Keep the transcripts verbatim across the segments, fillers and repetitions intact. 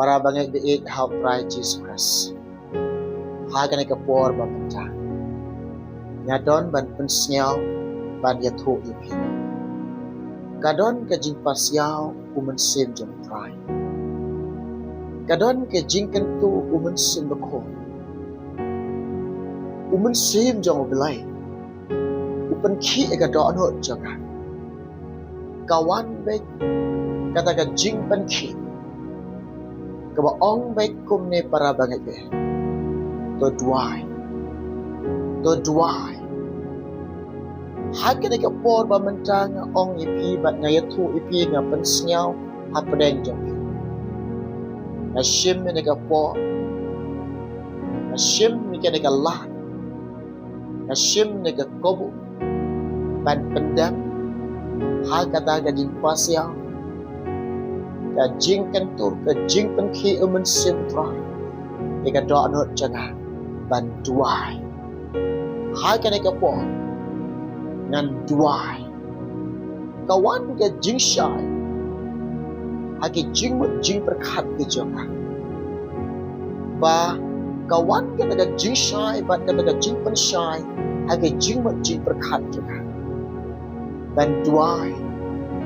Para bangeit ba ïeit ha u Trai Jisu Khrist, ha kane ka por ba mynta nga don ban pynsngew, ban ïathuh ïa phi. Ka don ka jingpasiaw u Mynsiem jong u Trai. Ka don ka jingkyntu u Mynsiem Bakhuid. U Mynsiem jong U Blei u pynkhih ïa ka dohnud jong nga. Ka wan beit kata ka jingpynkhih kaba ong beit kumne, para bangeit, to duwai. To duwai. Ha kane ka por ba mynta nga ong ïa phi bad nga ïathuh ïa phi, nga pynsngew hapdeng jong phi. Nga shim ïa kane ka por, nga shim ïa kane ka lad, nga shim ïa kane ka kabu ban pyndem ha kata ka jingpasiaw, ka jingkyntu, ka jingpynkhih u Mynsiem Trai ïa ka dohnud jong nga ban duwai. Ha kane ka por ngan duwai. Ka wan ka jingshai ha ki jingmut jingpyrkhat ki jong nga. Ba ka wan kata ka jingshai bad kata ka jingpynshai ha ki jingmut jingpyrkhat jong nga. Ban duwai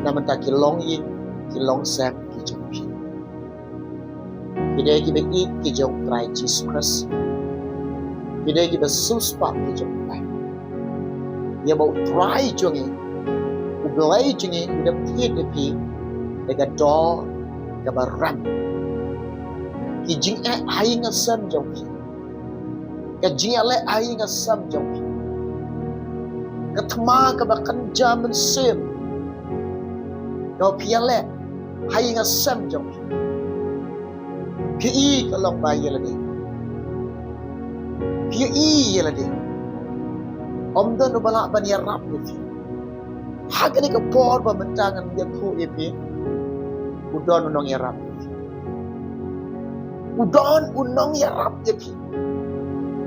na bynta ki longïing ki longsem ki jong phi. Phi dei kiba ïeit ki jong u Trai Jisu Khrist. Phi dei kiba sngewspaw ki jong u Trai. Ïa ba u Trai jong ngi, U Blei jong ngi, u da thied ïa phi da ka dor kaba rem. Ki jingeh ha ïing ha sem jong phi, ka jingïaleh ha ïing ha sem jong phi, ka thma kaba kynja mynsiem kaba phi ïaleh ha ïing ha sem jong phi. Phi i ka long ba ïa lade, phi i ïa lade. Ym don uba lah ban ïarap ïa phi. Ha kane ka por ba mynta ngan ïathuh ïa phi, u don u nongïarap ïa phi. U don u nongïarap ïa phi.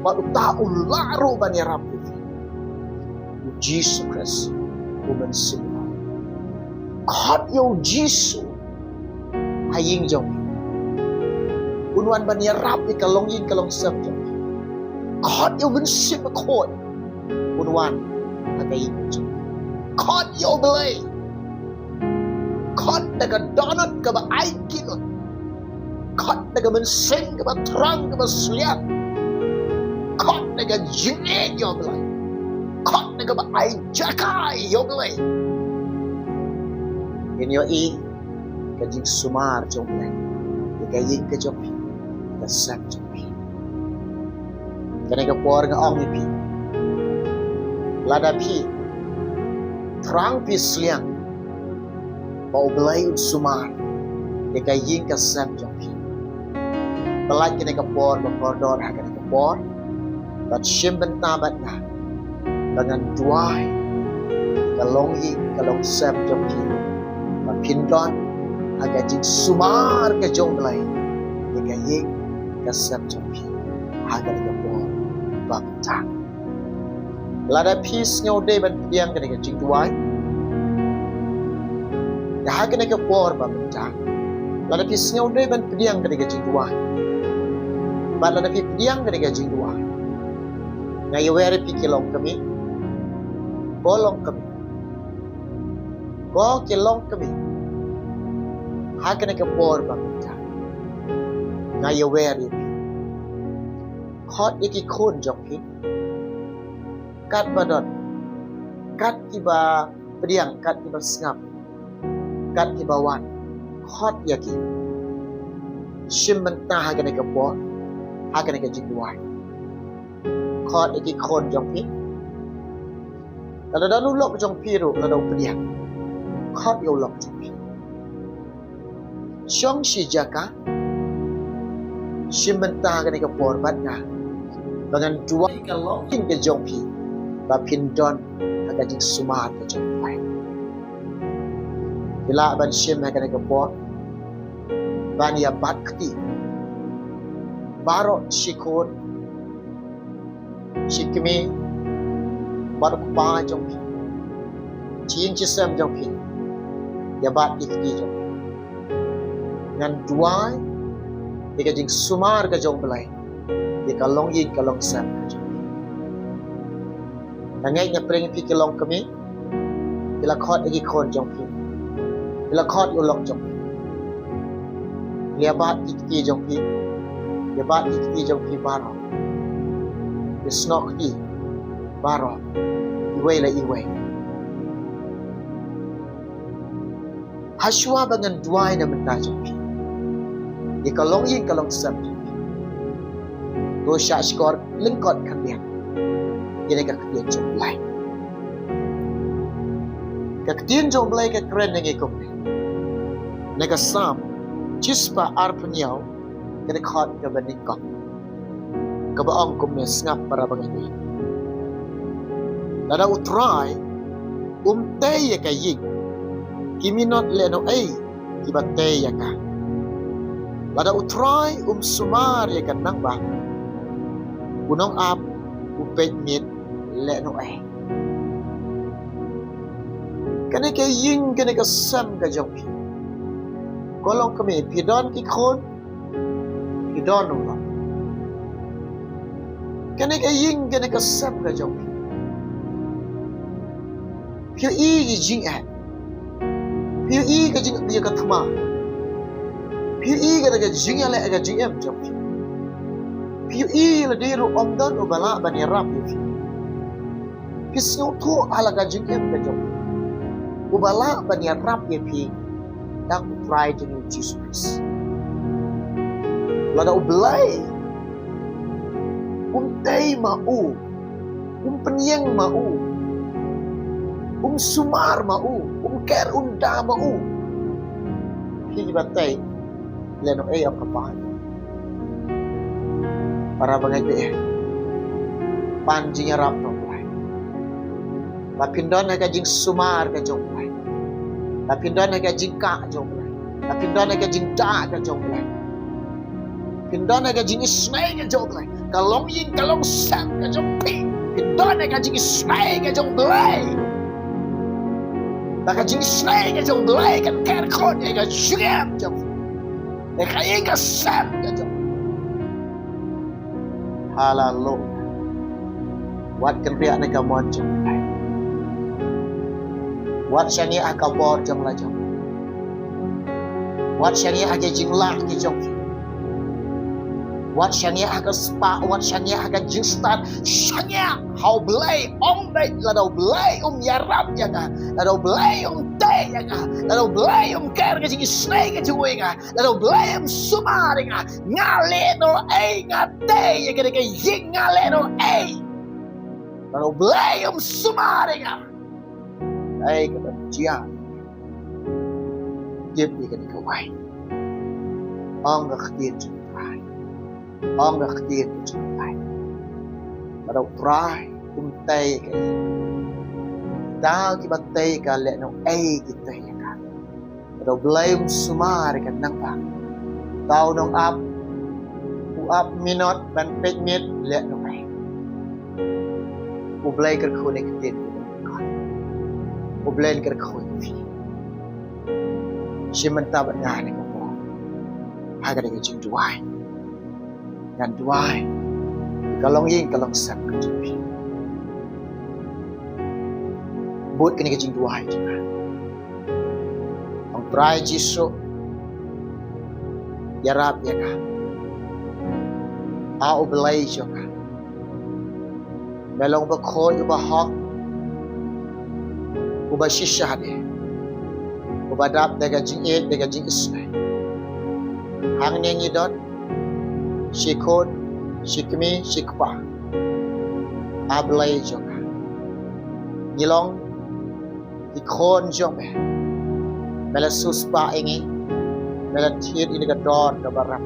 Bad uta u lah ruh ban ïarap ïa phi. U Jisu Khrist, u Mynsiem. Khot ïa u Jisu ha ïing jong phi. Un wan ban ïarap ïa ka longïing ka longsem jong phi. Khot ïa u Mynsiem Bakhuid, un wan ha ka ïing jong phi. Khot ïa U Blei. Khot da ka dohnud kaba ai kynnoh. Khot da ka mynsiem kaba thrang kaba sliang. Khot da ka jingïeit ïa U Blei. Khot da kaba ai jaka ïa U Blei. Ngin ïohi ka jingsumar jong U Blei ïa ka ïing ka jong phi, ka sem jong phi. Kane ka por nga ong ïa phi, lada phi thrang phi sliang, ba U Blei un sumar ïa ka ïing ka sem jong phi. Pynlait kane ka por ba kordor ha kane ka por, bad shim bynta bad nga ba ngan duwai ka longïing ka longsem jong phi, ba phin don ha ka jingsumar ka jong U Blei ïa ka ïing ka sem jong phi ha kane ka por ba mynta. Lada phi sngew dei ban pdiang kane ka jingduwai ha kane ka por ba mynta, lada phi sngew dei ban pdiang kane ka jingduwai, bad lada phi pdiang kane ka jingduwai, nga ïawer ïa phi ki longkmie, ko longkmie, ko ki longkmie, ha kane ka por ba mynta nga ïawer ïa phi. Khot ïa ki khun jong phi, katba don, kat kiba pdiang, kat kiba sngap, kat kiba wan, khot ïa ki. Shim bynta ha kane ka por, ha kane ka jingduwai. Khot ïa ki khun jong phi. Lada don u lok jong phi ruh, lada u pdiang, khot ïa u lok jong phi. Shong shi jaka, shim bynta ha kane ka por bad nga, ba ngan duwai ïa ka longïing ka jong phi, ba phin don ha ka jingsumar ka jong U Blei. Phi lah ban shim ha kane ka por ban ïa bat kti baroh shi khun, shi kmie, bad u kpa jong phi, shi ïing shi sem jong phi, ïa bat ki kti jong phi. Ngan duwai ïa ka jingsumar ka jong U Blei ïa ka longïing ka longsem ka jong phi. Nga ngeit nga pyrshang phi ki longkmie, phi la khot ïa ki khun jong phi, phi la khot ïa u lok jong phi. Ïa bat ki kti jong phi, ïa bat ki kti jong phi baroh. Ïa snoh kti baroh, iwei la iwei. Hashwa ba ngan duwai na bynta jong phi, ïa ka longïing ka longsem jong phi, to shah shkor lyngkot khyndiat ïa kane ka ktien jong U Blei. Ka ktien jong U Blei ka kren na ngi kumne, na ka Salm shispah arphew hynñiew, ka dkhot kaba nyngkong, kaba ong kumne, sngap para bangeit. Lada U Trai um tei ïa ka ïing, ki minot lehnohei kiba tei ïa ka. Lada U Trai um sumar ïa ka nangbah, u nongap u peit miet lehnohei. Kane ka ïing, kane ka sem ka jong phi. Ko longkmie, phi don ki khun, phi don u lok. Kane ka ïing, kane ka sem ka jong phi. Phi ïohi ka jingeh, phi ïohi ka jingpyrkhat, phi ïohi ka jingïaleh, ka jingim jong phi. Phi ïohi lade ruh ym don uba lah ban ïarap ïa phi. Phi sngewthuh ha la ka jingim ka jong phi uba lah ban ïarap ïa phi, tang U Trai jong ngi U Jisu Khrist. Lada U Blei um tei ma u, um pynïeng ma u, um sumar ma u, um ker unda ma u, phi kiba tei lehnohei ong ka Baibl. Para bangeit, ban jingïarap jong U Blei, ba phin don ha ka jingsumar ka jong U Blei, ba phin don ha ka jingkah jong U Blei, ba phin don ha ka jingdah ka jong U Blei, phin don ha ka jingisynei ka jong U Blei. Ka longïing ka longsem ka jong phi, phin don ha ka jingisynei ka jong U Blei. Ba ka jingisynei ka jong U Blei kan ker khun ïa ka jingim jong phi, ïa ka ïing ka sem ka jong phi. Haleluya. Wat kynriah na ka mon jong U Blei. Wat shaniah ha ka bor jong la jong. Wat shaniah ha ka jinglah ka jong phi. Wat shaniah ha ka spah, wat shaniah ha ka jingstad. Shaniah ha U Blei, ong beit, lada U Blei um ïarap ïa nga, lada U Blei um tei ïa nga, lada U Blei um ker ka jingisynei ka jong u ïa nga, lada U Blei um sumar ïa nga, nga lehnohei, nga tei ïa kane ka ïing, nga lehnohei. Lada U Blei um sumar ïa nga, kaei kaban jia? Tip ïa kane kawei. Ong ka ktien jong U Trai. Ong ka ktien jong U Trai. Lada U Trai um tei ïa ka, kita kiba tei ïa ka lehnohei ki tei ïa ka. Lada U Blei um sumar ïa ka nangbah, uta u nongap u ap minot ban peit miet lehnohei. U Blei kyrkhu ïa ka ktien, U Blei kyrkhu ïa phi. Shim bynta bad nga ha kane ka por ha kane ka jingduwai. Ngan duwai ïa ka longïing ka longsem ka jong phi. Bud kane ka jingduwai jong nga. Ong, Trai Jisu, ïarap ïa nga. A U Blei jong nga, me long uba khuid, uba hok, uba shisha de, uba dap da ka jingïeit, da ka jingisynei. Hangne ngi don, shi khun, shi kmie, shi kpa. A Blei jong nga, ngi long ki khun jong me. Me la siewspah ïa ngi, me la thied ïa ngi da ka dor kaba rap.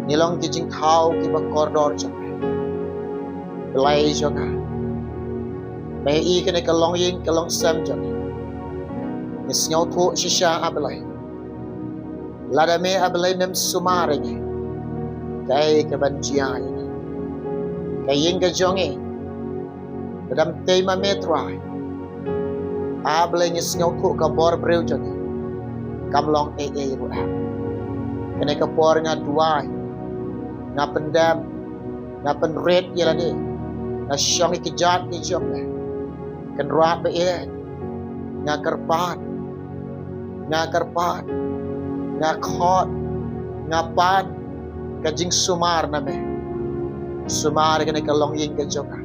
Ngi long ki jingthaw kiba kordor jong me. Blei jong nga, me ïohi kane ka longïing ka longsem jong ngi. Ngi sngewthuh shisha, A Blei, lada me, A Blei, mem sumar ïa ngi, kaei kaban jia ïa ngi? Ka ïing ka jong ngi, lada ym tei ma me, Trai, A Blei, ngi sngewthuh ka bor briew jong ngi kam long ei ei ruh em. Kane ka por nga duwai, nga pyndem, nga pynrit ïa lade na shong ïa ki jait ki jong me. Kynrad ba ïeit, nga kyrpad, nga kyrpad, nga khot, nga pan ka jingsumar na me. Sumar kane ka longïing ka jong nga.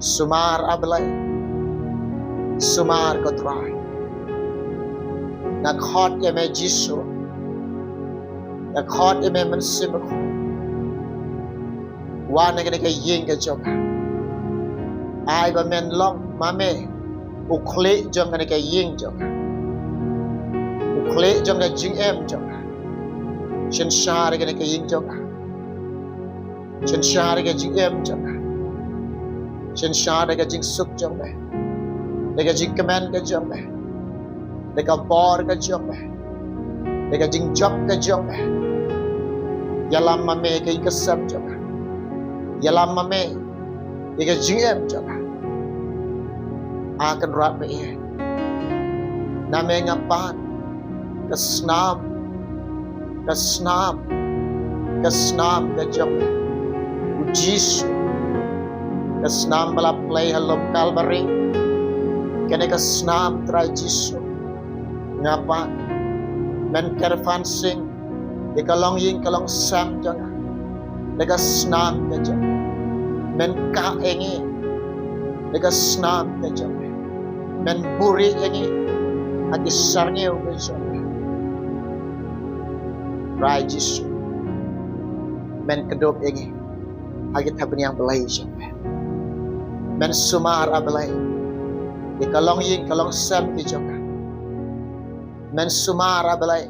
Sumar, A Blei. Sumar, ko Trai. Nga khot ïa me Jisu. Nga khot ïa me Mynsiem Bakhuid. Wan ha kane ka ïing ka jong nga. Ai ba men long ma me u khlieh jong kane ka ïing jong nga. U khlieh jong ka jingim jong nga. Synshar ïa kane ka ïing jong nga. Synshar ïa ka jingim jong nga. Synshar ïa ka jingsuk jong me. Ïa ka jingkmen ka jong me. Ïa ka bor ka jong me. Ïa ka jingjop ka jong me. Ïalam ma me ïa ka ïing ka sem jong nga. Ïalam ma me ïa ka jingim jong nga. A Kynrad ba ïeit, na me nga pan ka snam, ka snam, ka snam ka jong me, U Jisu. Ka snam ba la pynleit ha lum Kalbari. Kane ka snam, Trai Jisu, nga pan. Men kyrpad sing ïa ka longïing ka longsem jong nga da ka snam ka jong me. Men kah ïa ngi da ka snam ka jong me. Men buhrieh ïa ngi ha ki syrngiew ka jong me. Trai Jisu, men kdup ïa ngi ha ki thapniang blei jong me. Men sumar, A Blei, ïa ka longïing ka longsem ki jong nga. Men sumar, A Blei,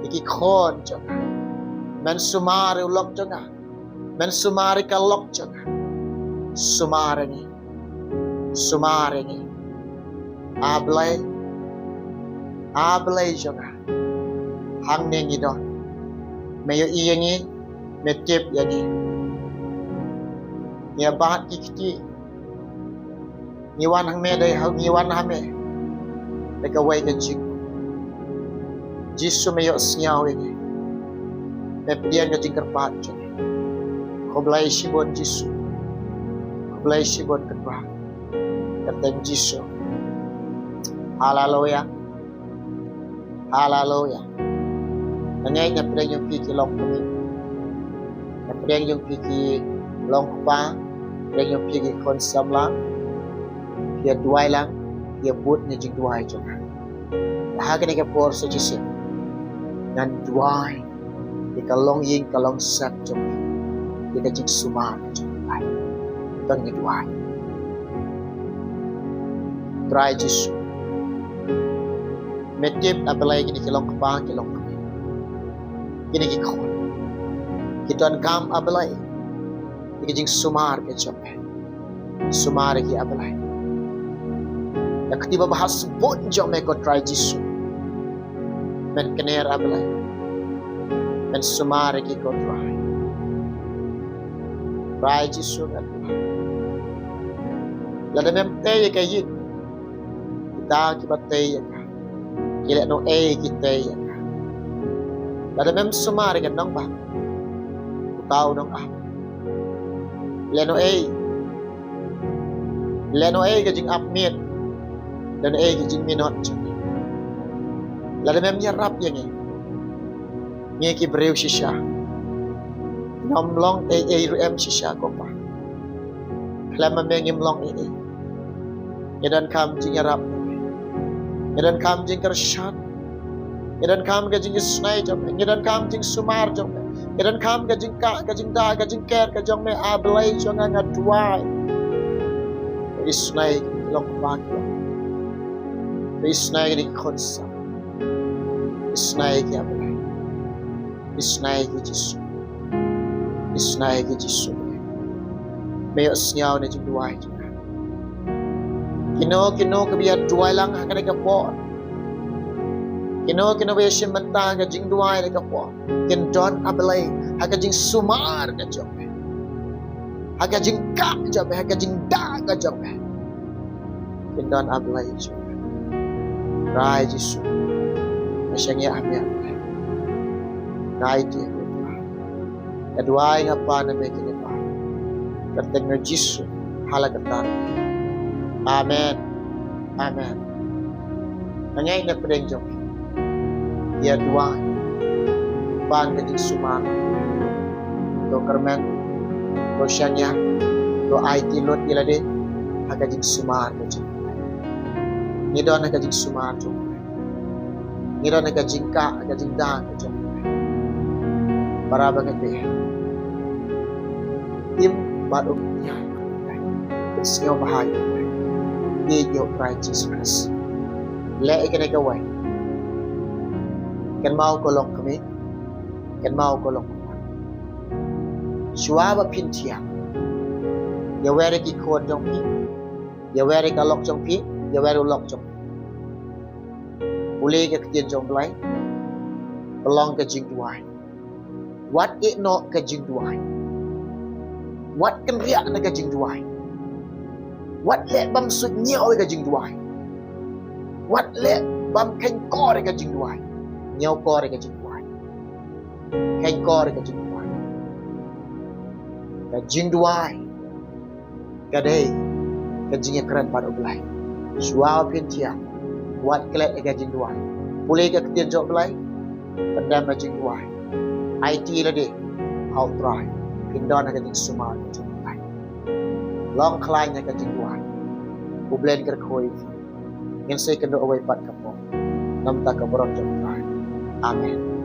ïa ki khun jong nga. Men sumar ïa u lok jong nga. Men sumar ïa ka lok jong nga. Sumar ïa ngi. Sumar ïa ngi. A Blei. A Blei jong nga. Hangne ngi don. Me ïohi ïa ngi. Me tip ïa ngi. Ngi ïa bat ki kti. Ngi wan ha me da, ngi wan ha me da kawei ka jingmut. Jisu, me ïohsngew ïa ngi. Me pdiang ka jingkyrpad jong ngi. Khublei shibun Jisu. Khublei shibun Kynrad. Kyrteng Jisu. Haleluya. Haleluya. Nga ngeit na pdeng jong phi ki longkmie, na pdeng jong phi ki longkpa, pdeng jong phi ki khun samla, phi ïa duwai lang, phi ïa bud na jingduwai jong nga. Ha kane ka por sa shisien ngan duwai ïa ka longïing ka longsem jong me, ïa ka jingsumar ka jong me. Tang ngi duwai. Trai Jisu, me tip, A Blei, kine ki longkpa ki longkmie, kine ki khun ki donkam, A Blei, ïa ka jingsumar ka jong me. Sumar ïa ki, A Blei. Ïa ka kti ba bha sbun jong me, ko Trai Jisu, men kner, A Blei. Men sumar ïa ki, ko Trai. Trai Jisu, nga duwai, lada mem tei ïa ka ïing, kita kiba tei ïa ka ki lehnohei ki tei ïa ka. Lada mem sumar ïa ka nongbah, uta u nongap, lehnohei, lehnohei ka jingap miet, lehnohei ka jingminot jong ngi. Lada mem ïarap ïa ngi, ngi ki briew shisha ngim long ei ei ruh em shisha, ko Pa. Khlem ma me ngim long ei ei. Ngi donkam jingïarap jong me. Ngi donkam jingkyrshan. Ngi donkam ka jingisnei jong me. Ngi donkam jingsumar jong me. Ngi donkam ka jingkah, ka jingda, ka jingker ka jong me, A Blei jong nga, nga duwai. Isnei ki longkpa ki long. Isnei ki khun samla. Isnei ki, A Blei. Isnei ki Jisu. Isnei ki Jisu. Me ïohsngew na jingduwai jong nga. Kino kino kiba ïa duwai lang ha kane ka por, kino kino ba ïa shim bynta ka jingduwai ha kane ka por, kin don, A Blei, ha ka jingsumar ka jong me, ha ka jingkah jong me, ha ka jingda ka jong me. Kin don, A Blei jong nga. Trai Jisu, nga shaniah ha me, A Blei. Nga aiti ïa ka duwai nga Pa na me kine Pa. Kyrteng u Jisu ha la ka kyrteng. Amen. Amen. Nga ngeit na pdeng jong phi ïa duwai ban ka jingsumar. To kyrmen, to shaniah, to aiti lut ïa lade ha ka jingsumar ka jong. Ngi don ha ka jingsumar jong. Ngi don ha ka jingkah, ha ka jingdang ka jong. Para bangeit, im bad um ïa. Sngewbha ïa. Ïa U Trai Jisu Khrist. Leh ïa kane kawei. Kynmaw ko long kmie. Kynmaw ko long kmie. Shuwa ba phin thiah, ïawer ïa ki khun jong phi. Ïawer ïa ka lok jong phi. Ïawer ïa u lok jong phi. Pule ka ktien jong U Blei. Pynlong ka jingduwai. Wat ïeh noh ka jingduwai. Wat kynriah na ka jingduwai. Wat leh bym suidñiew ïa ka jingduwai. Wat leh bym kheiñ kor ïa ka jingduwai. Ñiew kor ïa ka jingduwai. Kheiñ kor ïa ka jingduwai. Ka jingduwai ka dei ka jingïakren bad U Blei. Shuwa ba phin thiah, wat klet ïa ka jingduwai. Pule ka ktien jong U Blei. Pyndem ka jingduwai. Aiti lade ha U Trai. Phin don ha ka jingsumar ka jong U Blei. Long khlaiñ ha ka jingduwai. U Blei un kyrkhu ïa phi. Ngin sa ïakynduh wei pat ka por. Namar ka burom jong U Trai. Amen.